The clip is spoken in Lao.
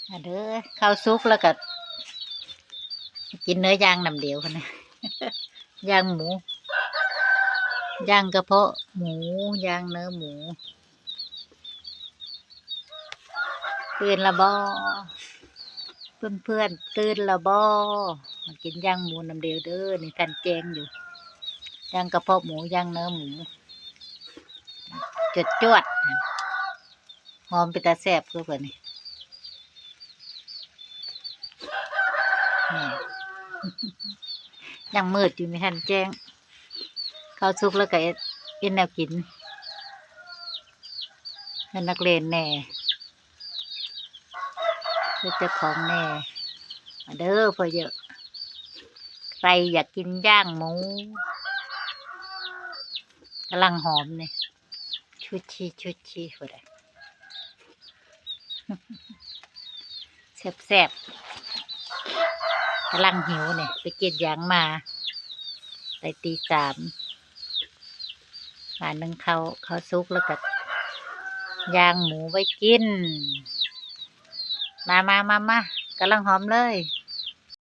ມາເດີ ເຂົ້າສຸກແລ້ວກໍກິນເນື້ອຢ່າງນຳດຽວຫັ້ນນະ ຢ່າງໝູ ຢ່າງກະເພາະໝູ ຢ່າງເນື້ອໝູ. ຕື່ນລະບໍ່? ເພື່ອນໆ ຕື່ນລະບໍ່? ມາກິນຢ່າງໝູນຳເດວເດີ ນີ້ທັນແຈ້ງຢູ່ ຢ່າງກະເພາະໝູ ຢ່າງເນື້ອໝູ ຈວດໆ ຫອມເປັນຕາແຊບຄືເພິ່ນນີ້ ຍັງມືດຢູ່ ມີທັນແຈ້ງ ເຂົ້າສຸກແລ້ວກໍເຮັດ ເຮັດແນວກິນໃຫ້ນັກເລນແດ່ ເຮັດເຈົ້າຂອງແດ່ ມາເດີພໍ່ເຢີ ໃຜຢາກກິນຍ່າງໝູ ກຳລັງຫອມນີ້ ຊຸດຊີ ຊຸດຊີ ຜູ້ໃດ ແຊບໆ ກຳລັງຫິວນີ້ ໄປກຣີດຢາງມາ ໄດ້ຕີສາມ ມາໜຶ້ງເຂົ້າ ເຂົ້າສຸກແລ້ວກໍຍ່າງໝູໄວ້ກິນ ມາໆໆໆ ກຳລັງຫອມເລີຍ.